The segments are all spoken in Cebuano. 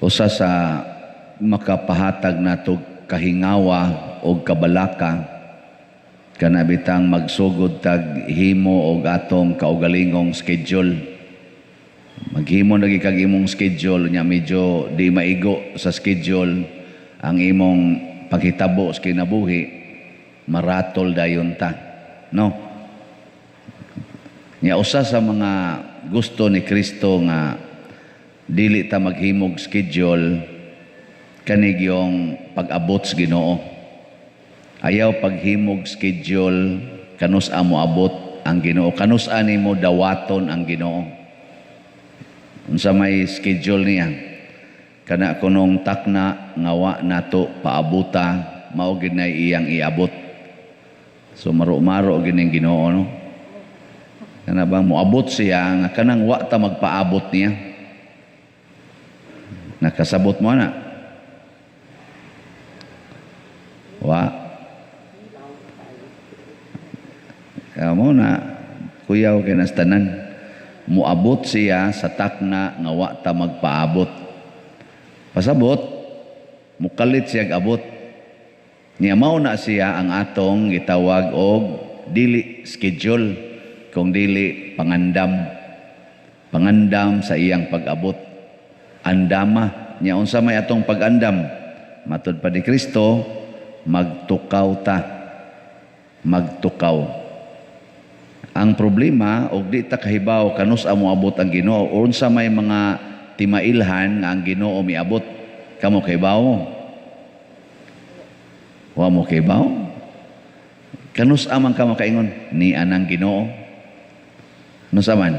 Usa sa makapahatag nato kahingawa o kabalaka kana bitang magsugod tag himo og atong kaugalingong schedule. Maghimo lagi kag imong schedule nya, medyo di maigo sa schedule ang imong paghitabo sa kinabuhi, maratol dayon ta, no? Nya usa sa mga gusto ni Kristo nga dili ta maghimog schedule kanigyong pag-abot sa Ginoo. Ayaw paghimog schedule kanus mo abot ang Ginoo, kanus nimo dawaton ang Ginoo. Unsa may schedule niya? Kana kunong takna nga wa nato paabuta, mao gid na iyang iabot. So maro-maro gining Ginoo, no? Kana bang moabot siya nga kanang wa ta magpaabot niya. Nakasabot mo na? Wa. Kamo na kuyaw kay nastanan. Moabot siya sa takna nga wa ta magpaabot. Pasabot, mukalit siya abot. Niya mao na siya ang atong gitawag og dili schedule, kung dili pangandam. Pangandam sa iyang pag-abot. Andama. Nya unsa may atong pag-andam? Matud pa ni Kristo, magtukaw ta. Magtukaw. Ang problema, og di ta kahibaw kanus moabot ang Ginoo, unsa may mga timailhan nga ang Ginoo miabot. Kamo kahibaw mo? Wa mo kahibaw? Kanus man ka makaingon ni anang Ginoo? Nusa man?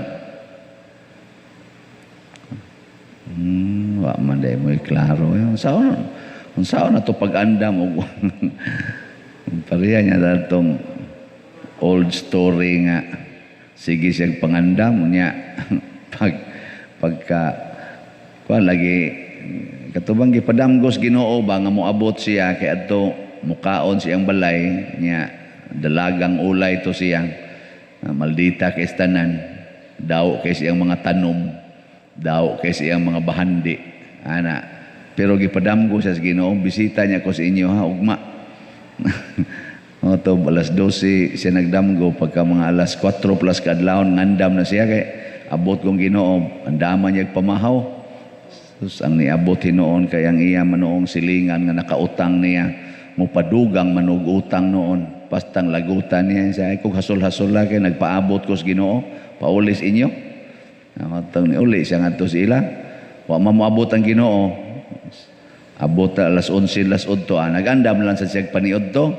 Wa man day mo klaro. Unsaon? Unsaon na to pag-andam og pareha niya datong old story nga sige siyang pangandam niya pagka kuan lagi katubang gipadamgos Ginoo ba nga moabot siya kay adto mukaon siyang balay niya, dalagang ulay to siya, maldita kay tanan, daw kay siyang mga tanom, daw kay siyang mga bahandi ana, pero gipadamgo siya sa Ginoo, bisita niya ko sa inyo ha ugma. O to, alas 12 siya nagdamgo, pagka mga alas 4 plus kaadlawon ngandam na siya kay abot kong Ginoo, andaman niya pamahaw. Sus, ang niabot hinuon kay ang iya manoong silingan nga nakautang niya, mupadugang manog utang noon, pastang lagutan niya siya, ay kung hasol-hasol la kay nagpaabot ko sa Ginoo, paulis inyo. Amatang ni uli siya ngadto sa ila. Wa man moabot ang Ginoo. Abot ta alas 11, alas 8, nagandam lang sa siyag paniud to.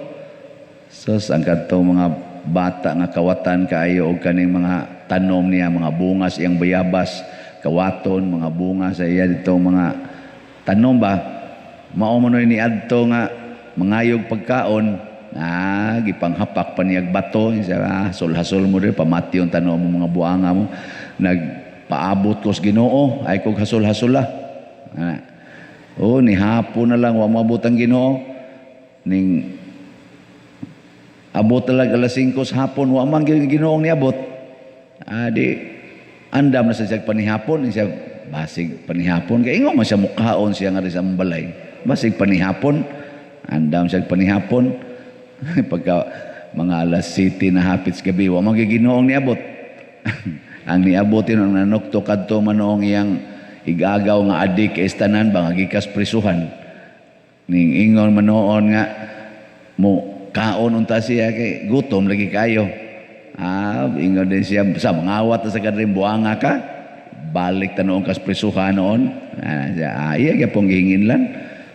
Sus, ang kadtong mga bata nga kawatan kaayo og kaning mga tanom niya, mga bunga sa iyang bayabas, kawaton, mga bunga sa iya ditong mga tanom ba. Mao man ni adto nga mangayog pagkaon, gipanghapak pa niyag bato, siya, hasol-hasol mo rin, pamati yung tanom mo mga buanga mo. Nagpaabot ko sa Ginoo, ay kog hasol-hasol la. Oh, ni hapon na lang wa moabot ang Ginoo. Ning abot talaga alas 5 sa hapon, wa man Ginoong niabot. Di andam na sa siya panihapon, siya basig panihapon kay ingon man siya mukhaon siya nga sa balay. Basig panihapon, andam siya panihapon. Pagka mga alas 7 na hapit sa gabi, wa man Ginoong niabot. Ang niabot yun ang nanukto kadto manoong iyang igagaw nga adik estanan ba nga gikas prisuhan. Ning ingon manoon nga mo kaon unta siya kay gutom lagi kayo. Ingon din siya sa mangawat sa kadring buanga ka, balik ta noon kas prisuhan noon. Siya, iya gyapon gihingin lang.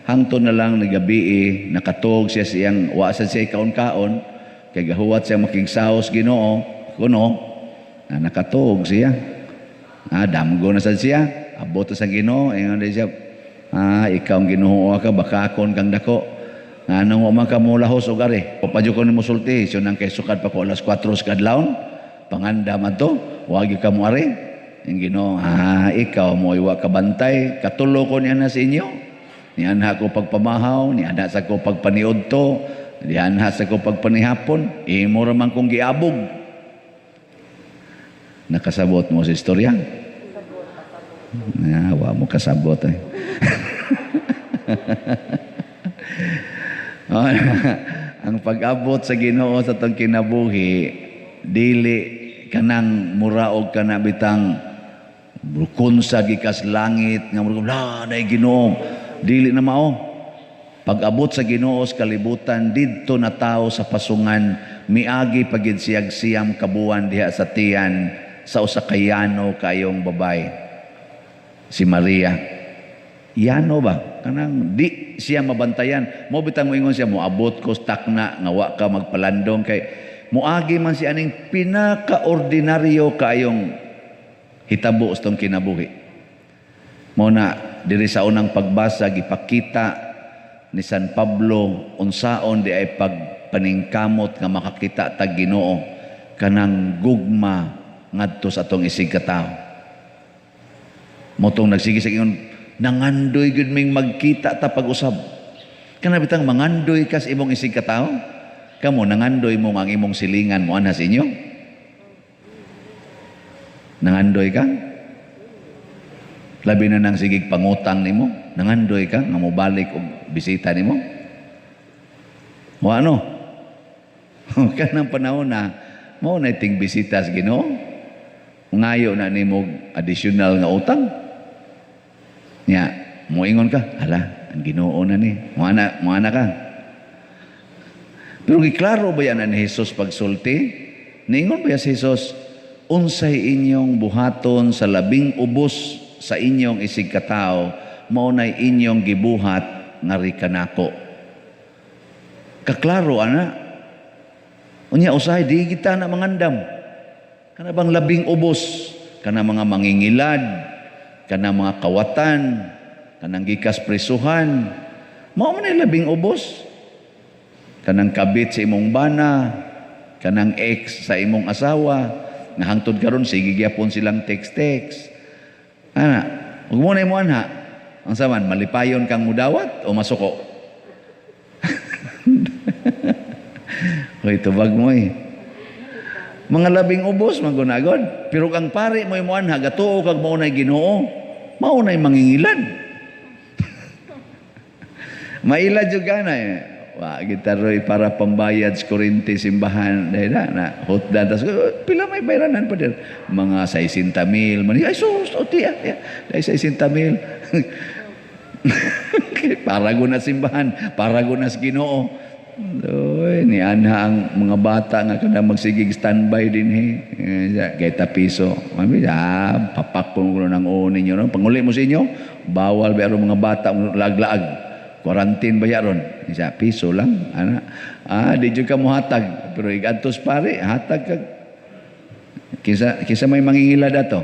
Hangtod na lang nagabi, nakatuog siya siyang wa sa siya kaon-kaon kay gahuwat siya makigsaos Ginoo kuno. Nakatuog siya. Damgo na sad siya. Abot sa Ginoo, ingon din siya, ikaw ang Ginoo ka bakakon kang dako. Nganong wa man ka molahos og ari? Papadyo ko nimo sulti, siyo nang kay sukad pa ko alas 4 sa kadlawon. Panganda man to, wa gyud ka mo ari. Ang Ginoo, ikaw mo iwa ka bantay, katulo ko niya na sa inyo. Nianha ko pagpamahaw, nianha sa ko pagpaniudto, nianha sa ko pagpanihapon, imo ra man kong giabog. Nakasabot mo sa istorya? Ya, wa mo kasabot eh. Ang pag-abot sa Ginoo sa atong kinabuhi dili kanang muraog kana bitang kunsa gikas langit nga murag la nay Ginoo, dili na mao. Pag-abot sa Ginoo sa kalibutan didto na tawo sa pasungan, miagi pagid siyag 9 ka buwan diha sa tiyan sa usa ka yano kayong babae, si Maria. Yano ba? Kanang di siya mabantayan. Mo bitang moingon siya, moabot ko takna nga wa ka magpalandong kay moagi man si aning pinakaordinaryo kaayong hitabo sa tong kinabuhi. Mo na diri sa unang pagbasa gipakita ni San Pablo unsaon di ay pagpaningkamot nga makakita tag Ginoo kanang gugma ngadto sa atong isig katawo. Motong nagsige sa ingon, nangandoy gud ming magkita ta pag-usab. Kana bitang mangandoy kas imong isig katawo? Kamo nangandoy mo ang imong silingan mo anha sa inyo? Nangandoy ka? Labi na nang sigig pangutang nimo, nangandoy ka nga mobalik og bisita nimo? O ano? Kanang panahon na mao na iting bisita sa Ginoo. Ngayo na nimo additional nga utang. Nya, moingon ka, hala, ang Ginoo na ni. Moana ka. Pero giklaro ba yan ni Jesus pagsulti? Niingon ba si Jesus, unsay inyong buhaton sa labing ubos sa inyong isig katao, mao nay inyong gibuhat ngari kanako. Kaklaro ana. Unya usahay di kita na mangandam. Kana bang labing ubos, kana mga mangingilad, kana mga kawatan, kanang gikas presuhan, mao man ay labing ubos. Kanang kabit sa imong bana, kanang ex sa imong asawa, nga hangtod karon sige gyapon silang text-text. Ana, ug mo na imo anha. Ang saman, malipayon kang mudawat o masuko? Hoy, tubag mo eh. Mga labing ubos, magunagod. Pero kang pare mo imo anha, gatuo kag maunay Ginoo, maunay mangingilad. Mailad jud ka na eh. Wa gitaroy para pambayad sa kuryente simbahan dahil na hotdan tas pila may bayranan pa dir mga 60,000 man ay sus o tiya dahil 60,000 para guna simbahan para guna sa Ginoo. Oy, ni anha ang mga bata nga kada magsigig standby dinhi kay ta piso mami papakon ko nang uon ninyo no panguli mo sa inyo bawal ba mga bata laglaag quarantine ba yaron? Isa piso lang ana. Di jud ka mohatag pero igadtos pare hatag kag kisa may mangingilad ato.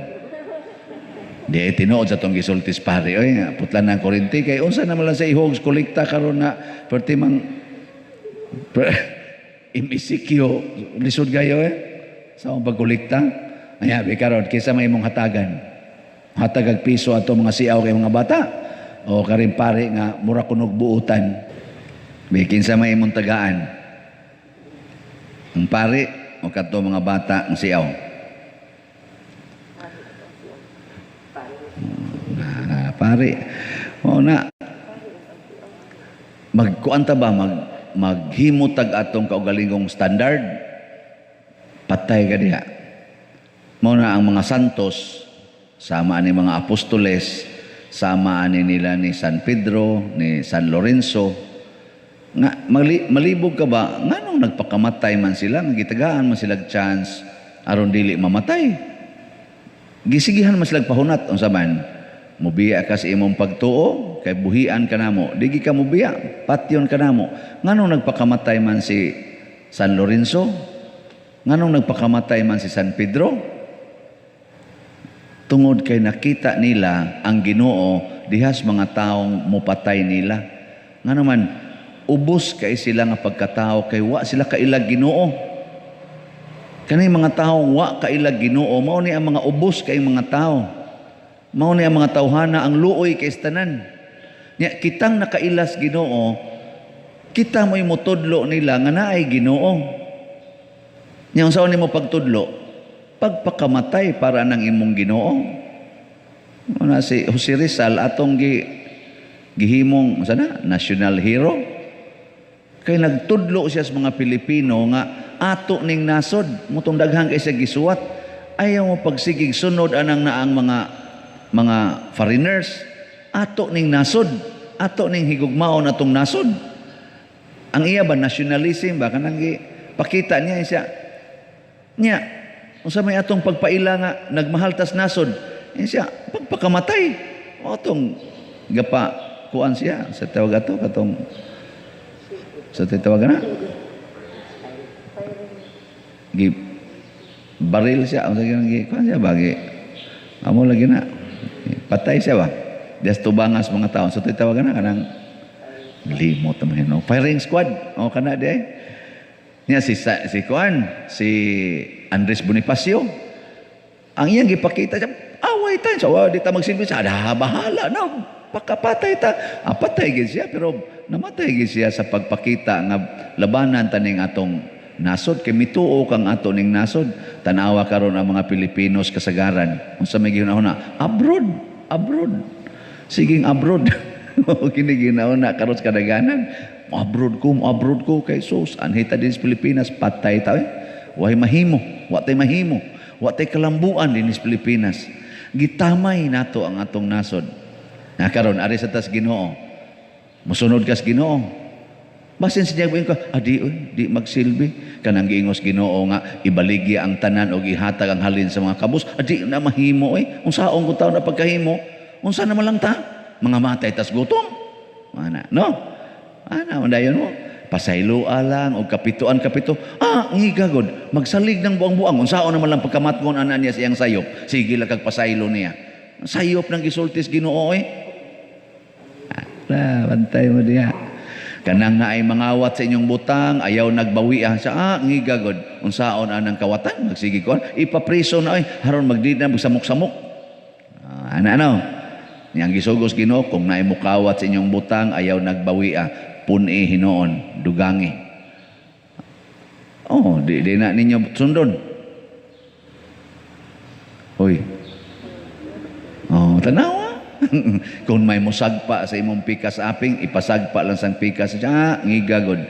Di tinuod sa tong gisultis pare oy putlan ng kuryente kay unsa naman lang sa ihog kolekta karon na perti mang MCQ lisod kayo eh sa akong pagkolekta. Aya bi karon kisa may imong hatagan. Hatag ag piso ato mga siaw kay mga bata. O karin pare nga mura kunog buutan. Bi kinsa may imong tagaan? Ang pare o kadto mga bata ang siaw? Na, pare. O na. Magkuan ta ba maghimo tag atong kaugalingong standard? Patay ka diha. Mao na ang mga santos sama ani mga apostoles, sama ani nila ni San Pedro, ni San Lorenzo. Nga malibog ka ba nganong nagpakamatay man sila, nga gitagaan man sila chance aron dili mamatay. Gisigihan man sila pahunat unsa man? Mubiya ka sa imong pagtuo kay buhian ka namo. Digi ka mubiya, patyon ka namo. Nganong nagpakamatay man si San Lorenzo? Nganong nagpakamatay man si San Pedro? Tungod kay nakita nila ang Ginoo dihas mga taong mupatay nila. Ngano man ubos kay sila nga pagkatao kay wa sila kailag Ginoo. Kani mga taong wa kailag Ginoo mao ni ang mga ubos kay mga tao. Mao ni ang mga tawhana ang luoy kay tanan. Nya kitang nakailas Ginoo, kita mo'y motudlo nila nga naay Ginoo. Nya unsaon nimo pagtudlo? Pagpakamatay para nang imong Ginoo. Muna si Jose Rizal atong gihimong sana national hero. Kay nagtudlo siya sa mga Pilipino nga ato ning nasod, mutong daghan kay siya gisuwat. Ayaw mo pagsigig sunod anang naang mga foreigners. Ato ning nasod, ato ning higugmaon atong nasod. Ang iya ba nationalism ba kanang pakita niya siya. Nya unsa may atong pagpaila nga nagmahal tas nasod? Eh siya pagpakamatay. O atong gapa kuan siya sa tawag ato katong sa tawag na gi baril siya, unsa gi kuan siya bagi amo lagi na patay siya ba dias tubangas mga taon sa tawag na kanang limot naman no firing squad o kana di ay niya si si kuan si Andres Bonifacio. Ang iyang gipakita siya, away ta so di ta magsilbi sa ada, bahala na pakapatay ta. Ah, patay gid siya, pero namatay gid siya sa pagpakita nga labanan taning atong nasod kay mituo kang ato ning nasod. Tanawa karon ang mga Pilipinos kasagaran, unsa may gihuna-huna? Abroad, abroad, siging abroad. Kini gihuna karon sa kadaganan, abroad ko, abroad ko kay sus anhita din sa Pilipinas, patay ta eh. Way mahimo, wa tay mahimo, wa tay kalambuan din sa Pilipinas. Gitamay nato ang atong nasod. Na karon ari sa tas Ginoo, musunod kas Ginoo. Basin sa diya ko, adi oy, di magsilbi. Kanang giingos Ginoo nga ibaligya ang tanan og ihatag ang halin sa mga kabus, adi na mahimo oy. Unsaon ko taon na pagkahimo? Unsa naman lang ta? Mga matay tas gutom. Ana, no? Ana, dayon mo. Pasayloa lang og kapituan kapito. Ah, ngiga god. Magsalig ng buang-buang. Unsaon naman lang pagkamatngon ana niya sa iyang sayop. Sige lang kag pasaylo niya. Sayop ng gisultis Ginoo oy. Ah, bantay mo diha. Kanang naay mangawat sa inyong butang, ayaw nagbawi ah. Sa ah, ngiga god. Unsaon anang kawatan, magsige ko. Ipapriso na oy, haron magdi na magsamok-samok. Ah, ana ano? Niyang gisugos Ginoo kung naay mukawat sa inyong butang, ayaw nagbawi ah, pun-i hinuon, dugangi. Oh, di na ninyo sundon. Hoy. Oh, tanawa. Kung may musagpa sa imong pikas aping, ipasagpa lang sang pikas. Ah, ngiga god.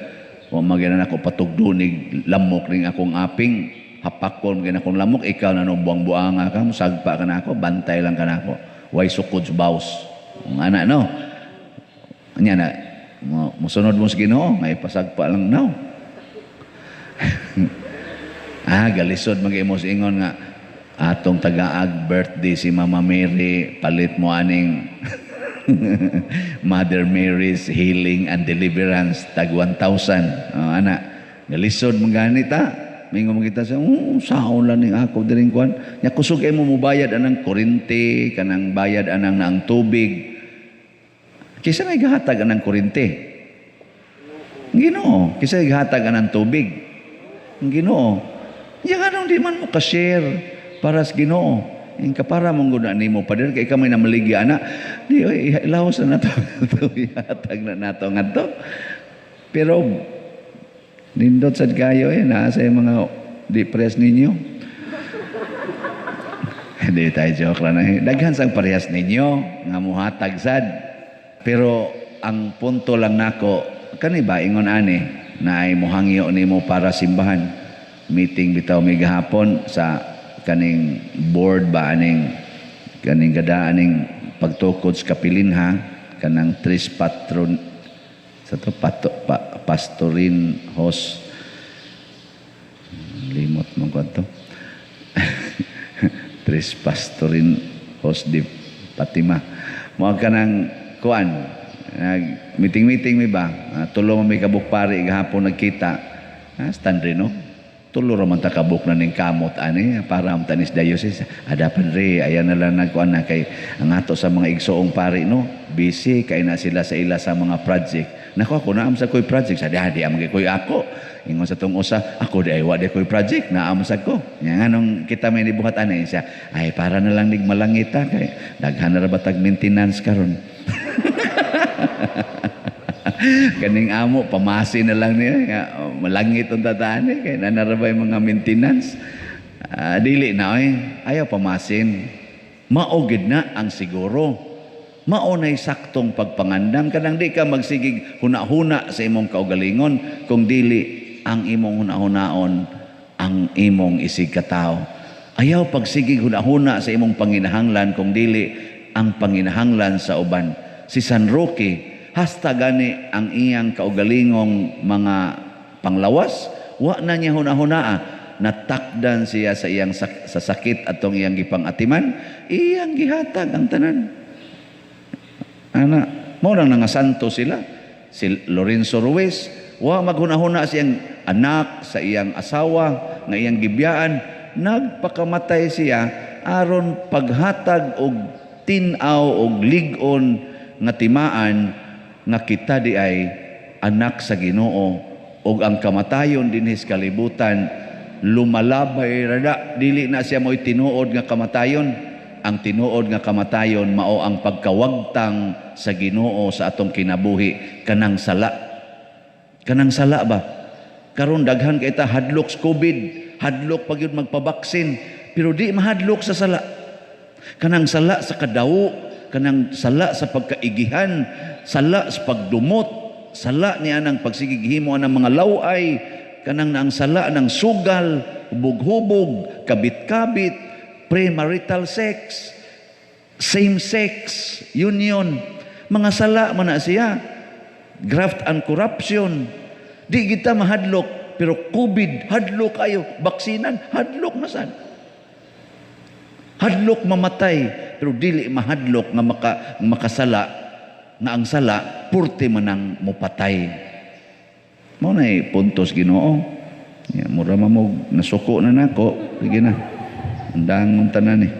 Wa magina nako patugdunig lamok ning akong aping. Hapakon magina akong lamok, ikaw na nung buang-buanga ka, musagpa ka na ako, bantay lang ka na ako. Way sukod sa baws. Ang ana no. Anya na, musunod mo sa Ginoo, may pasagpa lang now. Ah, galisod mag-imo sa ingon nga atong tagaag birthday si Mama Mary, palit mo aning Mother Mary's Healing and Deliverance tag 1,000. Oh, ana, galisod man gani ta. Mingon mo kita sa, oh, saon lang ning ako diring kuan. Nya kusog mo mubayad anang kurente, kanang bayad anang naang tubig. Kisa may gahatag anang kurente? Ginoo. Kisa may gahatag anang tubig? Ginoo. Ya nganong di man mo ka-share para sa Ginoo? Ing kapara mong guna nimo pader kay ikaw may namaligya ana. Di oy, ilawas na nato. Ihatag na nato ngadto. Pero nindot sad kayo eh, naa sa mga di press ninyo. Hindi tayo joke lang. Eh. Daghan sang parehas ninyo nga muhatag sad. Pero ang punto lang nako, kani ba ingon ani na ay muhangyo nimo para simbahan. Meeting bitaw mi gahapon sa kaning board ba aning kaning gada aning pagtukod sa kapilinha kanang tres patron sa to pato, pa, pastorin hos limot mo ko to tres pastorin hos di Fatima mo kanang kuan nag meeting meeting mi ba, tulo man mi kabuk pari gahapon nagkita, stand rin no, tulo ra man ta kabuk na ning kamot ani para ang tanis diocese ada padre ayan na lang nagkuan na kay ang ato sa mga igsoong pari no busy kay na sila sa ila sa mga project. Nako, ako naam sa koy project sa di di am koy ako ingon sa tong usa ako di ay wa di koy project naam sa ko nya nganong kita may nibuhat ani siya ay para na lang nig malangita kay daghan na ra ba tag maintenance karon. Kaning amo pamasi na lang niya nga oh, malangit ang tataan eh, kay nanarabay mga maintenance. Dili na oy, ayaw pamasin. Mao gid na ang siguro. Mao nay saktong pagpangandam, kanang di ka magsigig huna-huna sa imong kaugalingon, kung dili ang imong hunahunaon ang imong isig katawo. Ayaw pagsigig huna-huna sa imong panginahanglan, kung dili ang panginahanglan sa uban. Si San Roque, hasta gani ang iyang kaugalingong mga panglawas, wa na niya hunahunaa. Natakdan siya sa iyang sa sakit atong iyang gipang-atiman, iyang gihatag ang tanan. Ana, mao nang nangasanto sila. Si Lorenzo Ruiz, wa maghunahuna siyang anak, sa iyang asawa nga iyang gibiyaan, nagpakamatay siya aron paghatag og tin-aw og lig-on nga timaan nga kita di ay anak sa Ginoo ug ang kamatayon dinhi sa kalibutan lumalabay rada, dili na siya mo'y tinuod nga kamatayon. Ang tinuod nga kamatayon mao ang pagkawagtang sa Ginoo sa atong kinabuhi, kanang sala, kanang sala ba. Karon daghan kay ta hadlok sa COVID, hadlok pag yun magpabaksin, pero di mahadlok sa sala, kanang sala sa kadawo, kanang sala sa pagkaigihan, sala sa pagdumot, sala niya ng pagsigighimo ng mga laway, kanang ang sala ng sugal, hubog-hubog, kabit-kabit, premarital sex, same-sex union, mga sala man na siya, graft and corruption. Di kita mahadlok, pero COVID, hadlok kayo, baksinan, hadlok na sad. Hadlok mamatay, pero dili mahadlok nga makasala, nga ang sala purte manang mupatay. Mao na puntos Ginoo. Ya, mura man mo nasuko na nako. Sige na. Andang mong tanan eh.